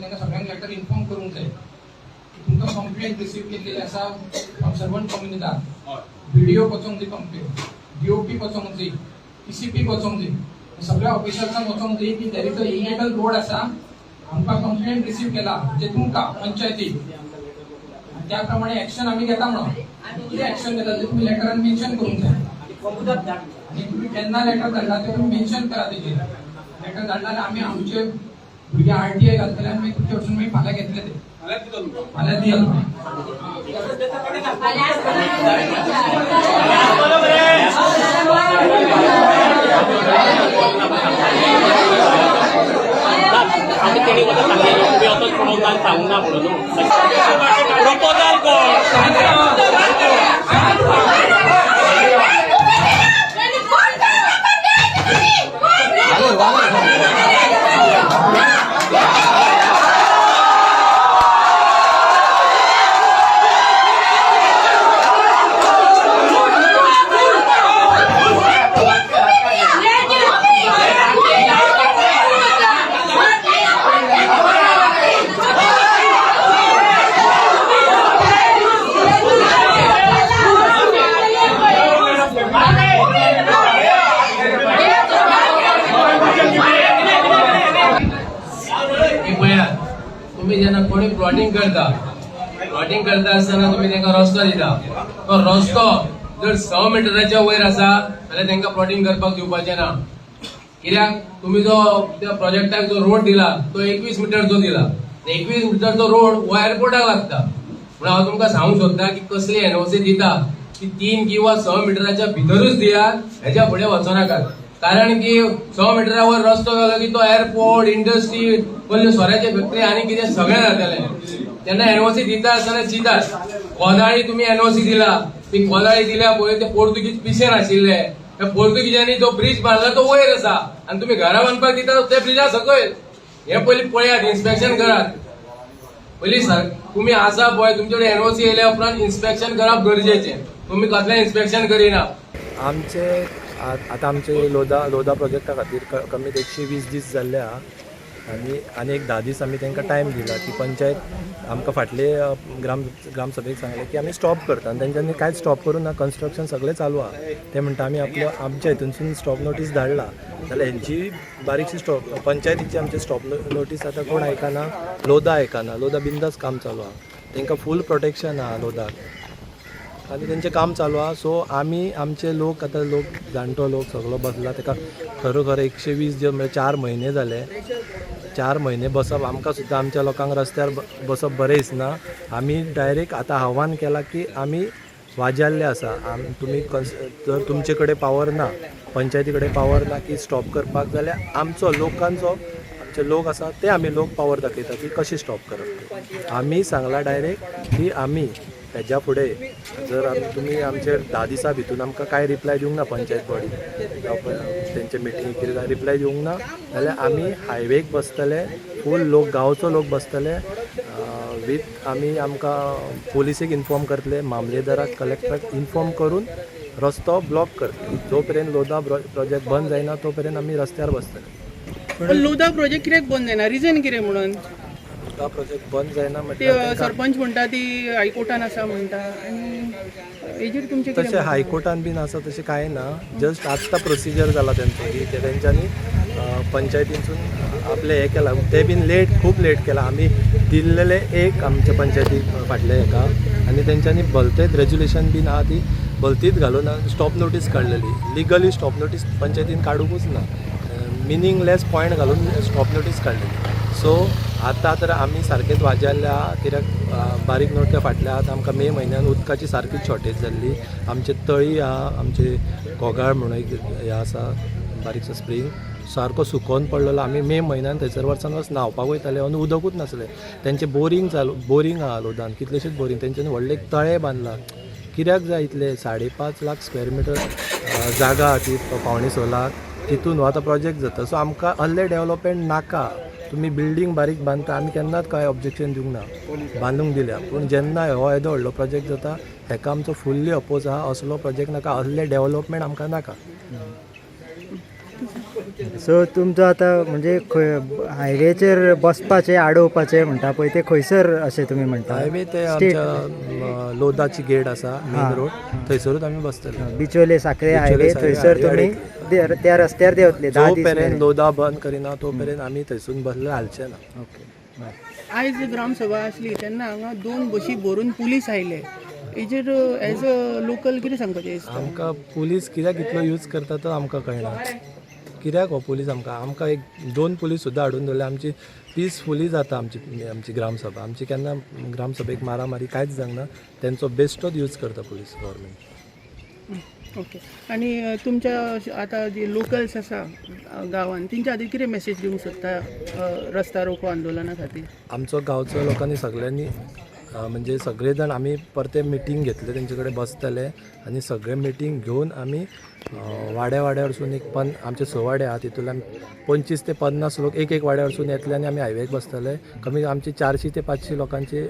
तांकां सगळ्यांक letter inform करूंक जाय की तुमकां कंप्लेंट रिसीव केल्ली आसा फ्रॉम सर्वंट कोमुनिदाद. बीडीओक वचोंक जाय कंप्लेंट, डीओपीक वचोंक जाय, टीसीपीक वचोंक जाय, सगळ्या ऑफिसर्सांक वचोंक जाय की there is a illegal road आसा, आमकां कंप्लेंट रिसीव केला म्हणजे तुमकां पंचायतीक आनी त्या प्रमाणे एक्शन आमी घेता म्हणून. कितें एक्शन घेता ते तुमी लेटरान मेन्शन करूंक जाय आनी तुमी केन्ना लेटर धाडला ते तुमी मेन्शन करा. तेजेर लेटर धाडला जाल्यार आमी आमचे भुरगे आरटीआय घालतले आनी मागीर तुमचे वचून मागीर फाल्यां घेतले ते, फाल्यां दिया तुमी. आमी तेणी वता सांगलें, तुमी वचोन पळोवंक ना, सांगूंक ना म्हणून न्हू. प्रपोजल कोण? की पळयात, तुमी जेन्ना कोणी प्लॉटिंग करता, प्लॉटिंग करता आसतना तुमी तांकां रस्तो दिता. तो रस्तो जर 6 मिटराच्या वयर आसा जाल्यार तांकां प्लॉटिंग करपाक दिवपाचें ना. कित्याक तुमी जो त्या प्रोजेक्टाक जो रोड दिला तो 21 मिटरचो दिला. 21 मिटरचो रोड हो एअरपोर्टाक लागता. म्हणून हांव तुमकां सांगूंक सोदता की कसली एनओसी दिता ती 3 किंवा 6 मिटराच्या भितरूच दियात, हेच्या फुडें वचोनाकात. कारण की 6 मिटरा वयर रस्तो गेलो की तो एअरपोर्ट, इंडस्ट्री, कसल्यो सोऱ्याचे फॅक्टरी आनी कितें सगळें जातलें. तेन्ना एनओसी दिता आसतना चिंतात. कोदाळी तुमी एनओसी दिला, ती कोदाळी दिल्या पळय, ते पोर्तुगीज पिशेन आशिल्ले. त्या पोर्तुगीजांनी जो ब्रिज बांदला तो वयर आसा आनी तुमी घरां बांदपाक दिता ते ब्रिजा सकयल. हे पयलीं पळयात, इन्स्पेक्शन करात पयलीं. सर, तुमी आसा पळय, तुमचे कडेन एनओसी येयल्या उपरांत इन्स्पेक्शन करप गरजेचें. तुमी कसलें इन्स्पेक्शन करिना. आमचे आतां आमचे लोधा लोधा प्रोजेक्टा खातीर कमीत 120 दीस जाल्ले आहा आनी आनी एक 10 दीस आमी तांकां टायम दिला की पंचायत आमकां फाटले ग्रामसभेक सांगलें की आमी स्टॉप करता आनी तेंच्यांनी कांयच स्टॉप करूं ना. कन्स्ट्रक्शन सगळें चालू आहा. ते म्हणटा आमी आपलो आमच्या हितूनसून स्टॉप नोटीस धाडला जाल्यार हेंची बारीकशी स्टॉप पंचायतीची आमची स्टॉप नोटीस आतां कोण आयकना, लोधा आयकना. लोधा बिंदास काम चालू आहा. तांकां फूल प्रोटेक्शन आहा लोधाक आनी तेंचें काम चालू आहा. सो आमी आमचे लोक आतां लोक जाणटो लोक सगळो बसला. ताका खरोखर 120 जे म्हळ्यार 4 म्हयने जाले. 4 म्हयने बसप आमकां सुद्दां आमच्या लोकांक रस्त्यार बसप बरें दिसना. आमी डायरेक्ट आतां आव्हान केलां की आमी वाजाल्ले आसा. तुमी जर तुमचे कडेन पावर ना, पंचायती कडेन पावर ना की स्टॉप करपाक, जाल्यार आमचो लोकांचो आमचे लोक आसा ते आमी लोक पावर दाखयता की कशें स्टॉप करप ते. आमी सांगला डायरेक्ट की आमी हेज्या फुडें जर आमी तुमी आमचेर 10 दिसां भितून आमकां कांय रिप्लाय दिवंक ना, पंचायत बॉडी जावं तेंचे मिटींग कितें रिप्लाय दिवंक ना जाल्यार आमी हायवेक बसतले, फूल लोक, गांवचो लोक बसतले वीथ आमी आमकां पोलिसीक इन्फॉर्म करतले, मामलेदाराक, कलेक्टराक इन्फॉर्म करून रस्तो ब्लॉक करतले. जो पर्यंत लोधा प्रोजेक्ट बंद जायना तो पर्यंत आमी रस्त्यार बसतले. पण लोधा प्रोजेक्ट कित्याक बंद जायना? रिजन कितें म्हणून? लोधा प्रोजेक्ट बंद जायना ते म्हटल्यार तांकां सरपंच म्हणटा ती हायकोर्टान आसा म्हणटा आनी हेजेर तुमचें कितें तशें मत? हायकोर्टान बीन आसा तशें कांय ना. जस्ट आत्तां प्रोसिजर जाला तेंचो की ते तेंच्यांनी पंचायतीनसून आपलें हें केलां. ते बीन लेट, खूब लेट केलां. आमी दिल्लेले एक आमच्या पंचायतीक फाटले हेका आनी तेंच्यांनी भलतेच रेज्युलेशन बीन आहा ती भलतीच घालून स्टॉप नोटीस काडलेली. लिगली स्टॉप नोटीस पंचायतीन काडुंकूच ना. मिनींगलेस पॉयंट घालून स्टॉप नोटीस काडलेली. सो आतां तर आमी सारकेच वाजेल्ले आहा कित्याक बारीक नोट त्या फाटल्या आतां आमकां मे म्हयन्यान उदकाची सारकीच शॉर्टेज जाल्ली. आमचे तळी आहा, आमचे कोगाळ म्हणून एक हें आसा, बारीकसो स्प्रींग सारको सुकोन पडलेलो. आमी मे म्हयन्यान थंयसर वर्सान वर्स न्हांवपाक वयताले आनी उदकूच नासलें. तेंचें बोरींग चालू, बोरींग आहा लोधान, कितलेशेच बोरींग. तेंच्यांनी व्हडलें एक तळें बांदलां. कित्याक जाय इतले? 5.5 लाख स्क्वेअर मिटर जागा आहा ती, 5.75 लाख, तितून हो आतां प्रोजेक्ट जाता. सो आमकां आहले डेवलपमेंट नाका. तुमी बिल्डींग बारीक बांदता, आमी केन्नाच कांय ऑब्जेक्शन दिवंक ना, बांदूंक दिल्या. पूण जेन्ना हो येदो व्हडलो प्रोजेक्ट जाता हेका आमचो फुल्ली अपोज आहा. असलो प्रोजेक्ट नाका, असले डेवलपमेंट आमकां नाका. सो तुमचो आतां म्हणजे खंय हायवेचेर बसपाचें आडोवपाचें म्हणटा पळय ते खंयसर अशें तुमी म्हणटा? हायवे ते स्टेट आमच्या लोदाची गेट आसा मेन रोड, थंयसरूच आमी बसतले. बिचोले साखळे हायवे बिचोले साखळे थंयसर हायवे तुमी त्या रस्त्यार देंवतले 10 जो दीस मेरेन मेरेन. लोदा बंद करिना तो मेरेन आमी थंयसून बसले हालचे ना. ओके बरें. आयज ग्रामसभा आसली तेन्ना हांगा 2 बशी भरून पुलीस आयले, हेजेर एज अ लोकल कितें सांगपाचें दिसता? आमकां पुलीस कित्याक इतलो यूज करता तो आमकां कळना. कित्याक हो पुलीस आमकां आमकां एक 2 पुलीस सुद्दां हाडून दवरले. आमची पिसफुली जाता आमची ग्रामसभा. आमची केन्ना ग्रामसभेक मारामारी कांयच जावंक ना. तेंचो बेश्टोच यूज करता पुलीस गव्हर्मेंट. ओके, आनी तुमच्या आतां जे लोकल्स आसा गांवान तेंच्या खातीर कितें मॅसेज दिवंक सोदता रस्ता रोको आंदोलना खातीर? आमचो गांवचो लोकांनी सगळ्यांनी म्हणजे सगळे जाण आमी परते मिटींग घेतले, तेंचे कडेन बसतले आनी सगळे मिटींग घेवन आमी वाड्या वाड्यावरसून एक आमचे 6 वाडे आहा तितूंतल्यान 25 ते 50 लोक एक एक वाड्यावरसून येतले आनी आमी हायवेक बसतले. कमी आमची 400 ते 500 लोकांची